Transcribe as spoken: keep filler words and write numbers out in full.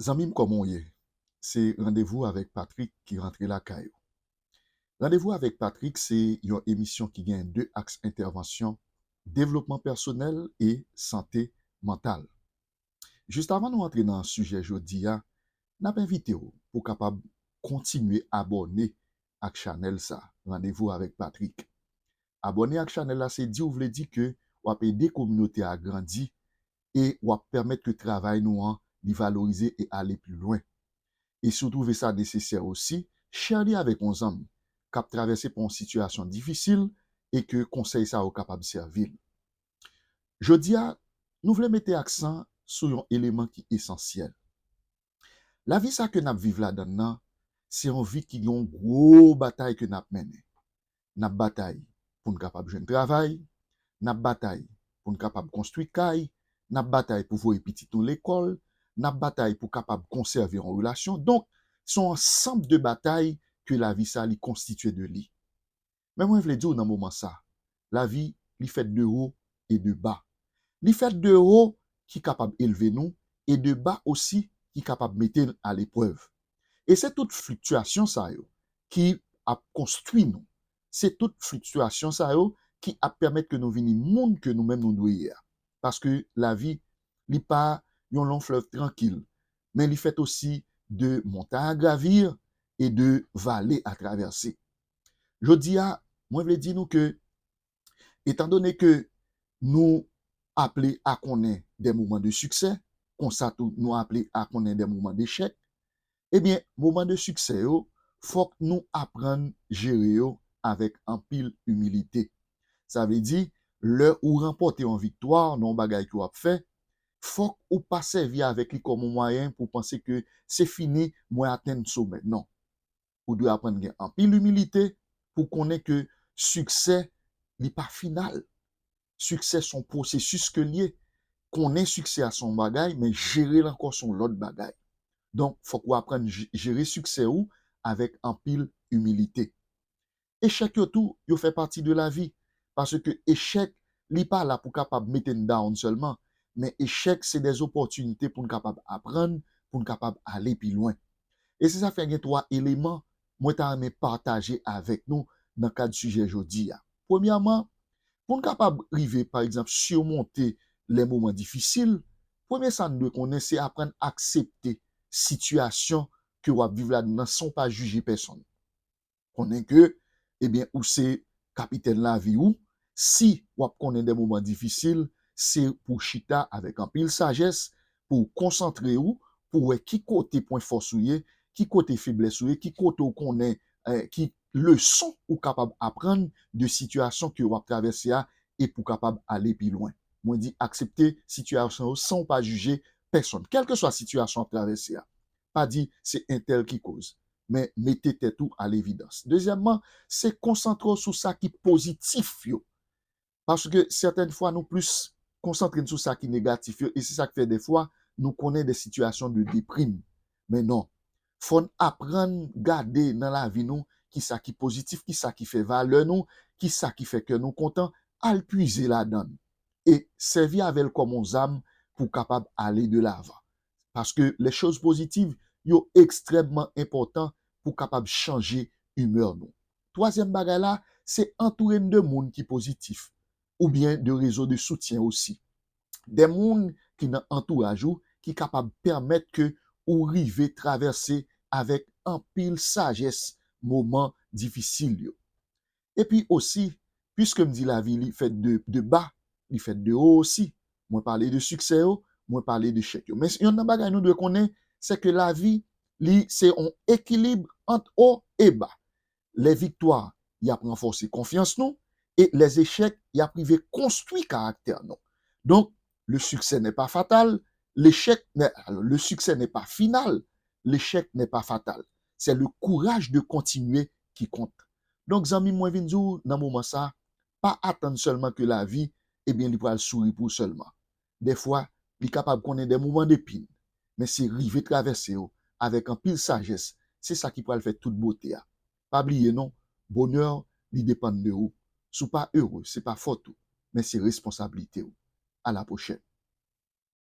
Zanmi m, kòman w ye? Se Randevou avèk Patrick ki rantre lakay ou. Randevou avèk Patrick se yon emisyon ki gen de aks entèvansyon, devlopman pèsonèl e sante mantal. Jis avan nou antre nan sijè jodi a, n ap envite w pou w kapab kontinye abòne ak chanèl sa, Randevou avèk Patrick. Abòne ak chanèl la se di w vle di ke w ap ede kominote a grandi e w ap pèmèt ke travay nou an li valorize e ale pi lwen. E si w twouve sa nesesè osi, share li avèk yon zanmi k ap travèse pa yon sitiyasyon difisil e ke konsèy sa yo kapab sèvi l. Jodi a, nou vle mete aksan sou yon eleman ki esansyèl. Lavi sa ke n ap viv ladan l nan, se yon vi ki gen yon gwo batay ke n ap mennen. N ap batay pou n kapab jwenn travay, n ap batay pou n kapab konstwi kay, n ap batay pou voye pitit nou lekòl, n ap batay pou kapab konsève yon relasyon. Donk, se yon ansanm de batay ke lavi sa li konstitye de li. Men mwen vle di w nan moman sa, lavi li fèt de wo e de ba. Li fèt de wo ki kapab elve nou e de ba osi ki kapab mete n aleprèv. E se tout fliktiyasyon sa yo ki ap konstwi nou. Se tout fliktiyasyon sa yo ki ap pèmèt ke nou vini moun ke nou menm nou dwe ye a. Paske lavi, li pa yon long flèv trankil, men li fèt osi de montay a gravi e de vale a travèse. Jodi a, mwen vle di nou ke, etandone ke nou aple a konnen de moman de siksè, konsa tou nou aple a konnen de moman dechèk, ebyen, moman de siksè yo, fòk nou aprann jere yo avèk anpil imilite. Sa vle di, lè ou ranpòte yon viktwa nan yon bagay ke w ap fè, fòk ou pa sèvi avèk li kòm yon mwayen pou w panse ke se fini, mwen atenn somè. Non. Ou dwe aprann gen anpil imilite pou konnen ke siksè, li pa final. Siksè se yon pwosesis ke l ye. Konnen siksè a se yon bagay, men jere l ankò se yon lòt bagay. Donk, fòk ou aprann je-, jere siksè ou avèk anpil imilite. Echèk yo tou, yo fè pati de lavi. Paske echèk, li pa la pou kapab mete n down sèlman, men echèk se de opòtinite pou n kapab aprann, pou n kapab ale pi lwen. E se sa k fè gen twa eleman mwen ta renmen pataje avèk nou nan kad sijè jodi a. Premyèman, pou n kapab rive, pa egzanp, simonte lè moman difisil, premye sa n dwe konnen se aprann aksepte sitiyasyon ke w ap viv ladan nan san w pa jije pèsonn. Konnen ke, ebyen, ou se kapitèn lavi ou. Si w ap konnen de moman difisil, se pou w chita avèk anpil sajès, pou w konsantre w, pou w wè ki kote pwen fòs ou ye, ki kote feblès ou ye, ki kote w konnen, eh, ki leson ou kapab aprann de sitiyasyon ke w ap travèse a e pou w kapab ale pi lwen. Mwen di aksepte sitiyasyon yo san w pa jije pèsonn, kèlkeswa sitiyasyon w ap travèse a. Pa di se entèl ki koz, men mete tèt ou a levidans. Dezyèmman, se konsantre w sou sa ki pozitif yo. Paske sètèn fwa nou plis konsantre n sou sa ki negatif yo, e se sa k fè defwa nou konnen de sitiyasyon de deprim. Men non, fò n aprann gade nan lavi nou kisa ki pozitif, kisa ki fè valè nou, kisa ki fè kè nou kontan, al pwize ladan l. E sèvi avè l kòm yon zam pou w kapab ale de lavan. Paske les choses positives, yo ekstrèmman enpòtan pou kapab chanje imè nou. Twazyèm bagay la, se antoure n de moun ki pozitif, oubyen de rezo de soutyen osi. De moun ki nan antouraj ou, ki kapab pèmèt ke ou rive travèse avèk anpil sajès moman difisil yo. Epi osi, piske m di lavi li fèt de, de ba, li fèt de wo osi. Mwen pale de siksè yo, mwen pale de echèk yo. Men yonn nan bagay nou dwe konnen, se ke lavi, li se yon ekilib ant wo e ba. Les victoires, y ap ranfòse konfyans nou, e les échecs, y ap rive konstwi karaktè nou. Donk, le succès n'est pas fatal, l'échec n'est, alors, le succès n'est pas final, l'échec n'est pas fatal. C'est le courage de continuer qui compte. Donk, zanmi mwen vin di w nan moman sa, pa atann sèlman ke lavi, ebyen, li pral souri pou w sèlman. Defwa, li kapab konnen de moman de pin, men se rive travèse yo avèk anpil sajès, se sa ki pral fè tout bote a. Pa bliye non, bonè, li depann de ou. Si w pa ere, se pa fòt ou, men se responsablite w. A la pwochèn.